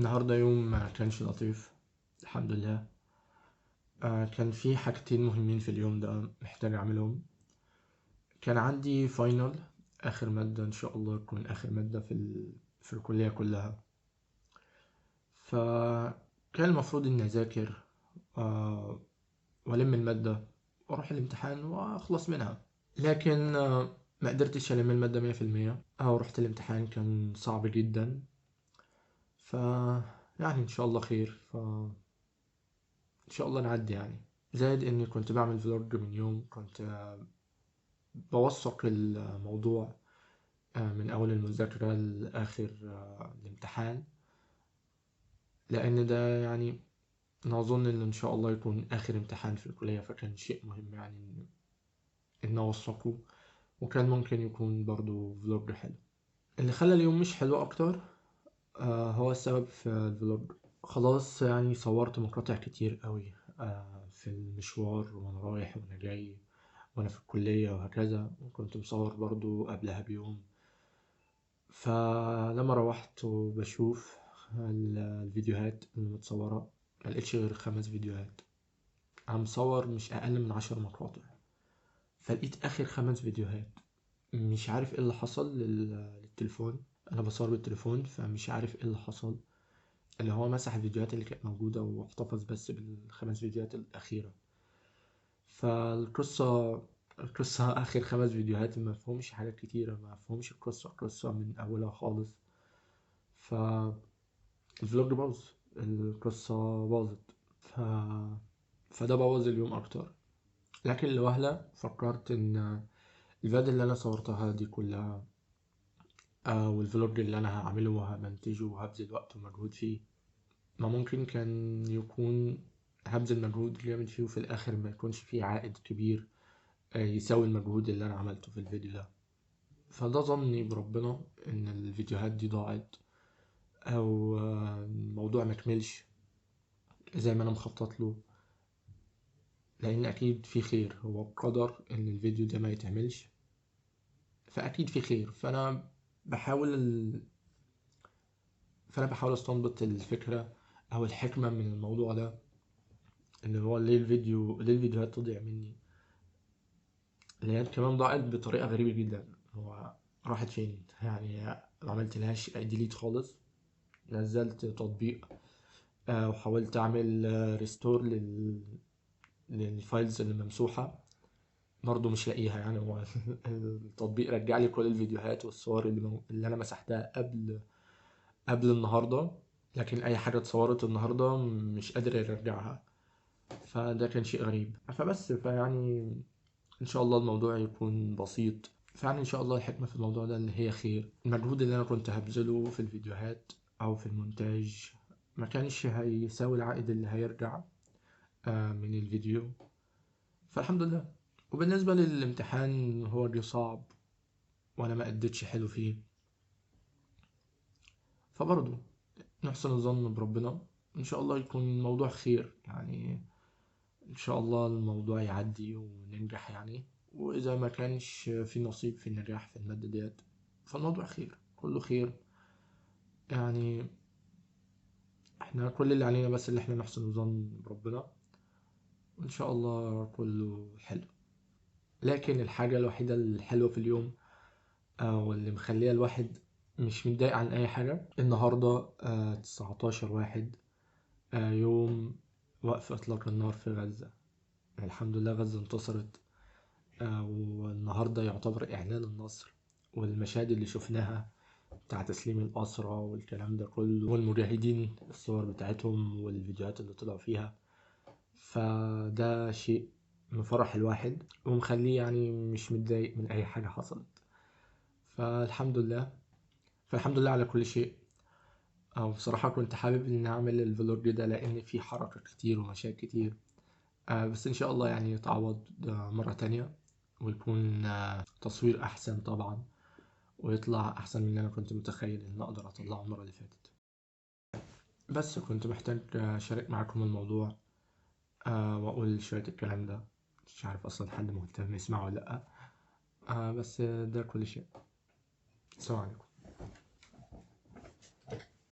النهاردة يوم ما كانش لطيف الحمد لله. كان في حاجتين مهمين في اليوم ده محتاج اعملهم. كان عندي final، اخر مادة ان شاء الله تكون اخر مادة في الكلية كلها. فكان المفروض اني اذاكر والم المادة واروح الامتحان واخلص منها، لكن ما قدرتش الم المادة 100%. او رحت الامتحان كان صعب جدا. ف يعني ان شاء الله خير، ف ان شاء الله نعدي يعني. زائد اني كنت بعمل فلوج من يوم، كنت بوثق الموضوع من اول المذاكرة لاخر الامتحان، لان ده يعني نظن ان ان شاء الله يكون اخر امتحان في الكلية، فكان شيء مهم يعني ان اوثقه، وكان ممكن يكون برضو vlog حلو. اللي خلى اليوم مش حلو اكتر هو السبب في ال vlog. خلاص يعني صورت مقاطع كتير قوي في المشوار وانا رايح وانا جاي وانا في الكلية وهكذا، وكنت مصور برضو قبلها بيوم. فلما روحت وبشوف الفيديوهات اللي متصورة ما لقيتش غير 5 فيديوهات. انا مصور مش اقل من 10 مقاطع، فلقيت اخر 5 فيديوهات. مش عارف ايه اللي حصل للتليفون، انا بصور بالتليفون فمش عارف ايه اللي حصل، اللي هو مسح الفيديوهات اللي كانت موجودة واحتفظ بس بال5 فيديوهات الأخيرة. فالقصة القصة آخر 5 فيديوهات ما فيهمش حاجات كتيرة، ما فيهمش القصة من أولها خالص. ف الفلوج باظ، القصة باظت، فده بوظ اليوم أكتر. لكن لوهلة فكرت إن الفيديو اللي أنا صورتها دي كلها وال vlog اللي أنا هعمله وهمنتجه وهبذل وقت ومجهود فيه، ما ممكن كان يكون هبذل مجهود جامد فيه وفي الآخر ما يكونش فيه عائد كبير يساوي المجهود اللي أنا عملته في الفيديو ده. فده ظني بربنا إن الفيديوهات دي ضاعت أو الموضوع ما كملش زي ما أنا مخطط له، لأن أكيد في خير، هو قدر إن الفيديو ده ما يتعملش فأكيد في خير. فأنا بحاول أستنبط الفكرة أو الحكمة من الموضوع ده، إن هو ليه الفيديوهات تضيع مني، اللي هي كمان ضاعت بطريقة غريبة جدا. هو راحت فين يعني؟ ما عملتلهاش delete خالص، نزلت تطبيق وحاولت أعمل restore لل files اللي ممسوحة، برضو مش لاقيها. يعني هو التطبيق رجع لي كل الفيديوهات والصور اللي أنا مسحتها قبل النهاردة، لكن أي حاجة اتصورت النهاردة مش قادر يرجعها، فده كان شيء غريب. فيعني إن شاء الله الموضوع يكون بسيط. فيعني إن شاء الله الحكمة في الموضوع ده اللي هي خير. المجهود اللي أنا كنت هبذله في الفيديوهات أو في المونتاج ما كانش هيساوي العائد اللي هيرجع من الفيديو، فالحمد لله. وبالنسبة للامتحان هو جه صعب وأنا ما أديتش حلو فيه، فبرضه نحسن الظن بربنا إن شاء الله يكون الموضوع خير. يعني إن شاء الله الموضوع يعدي وننجح يعني، وإذا ما كانش في نصيب في النجاح في المادة ديت فالموضوع خير، كله خير. يعني احنا كل اللي علينا بس اللي احنا نحسن الظن بربنا وإن شاء الله كله حلو. لكن الحاجة الوحيدة الحلوة في اليوم واللي مخلية الواحد مش متضايق عن أي حاجة، النهاردة 19/1 يوم وقف إطلاق النار في غزة. الحمد لله غزة انتصرت، والنهاردة يعتبر إعلان النصر، والمشاهد اللي شفناها بتاع تسليم الأسرى والكلام ده كله، والمجاهدين الصور بتاعتهم والفيديوهات اللي طلعوا فيها، فده شيء مفرح الواحد ومخليه يعني مش متضايق من أي حاجة حصلت. فالحمد لله على كل شيء. أو بصراحة كنت حابب إن أعمل الفلوج ده لأن في حركة كتير ومشاكل كتير، بس إن شاء الله يعني يتعوض مرة تانية ويكون تصوير أحسن طبعا، ويطلع أحسن من اللي أنا كنت متخيل إن أقدر أطلعه المرة اللي فاتت. بس كنت محتاج أشارك معاكم الموضوع وأقول شوية الكلام ده، مش عارف أصلا حد مهتم يسمعه ولا لأ، بس ده كل شيء. السلام عليكم.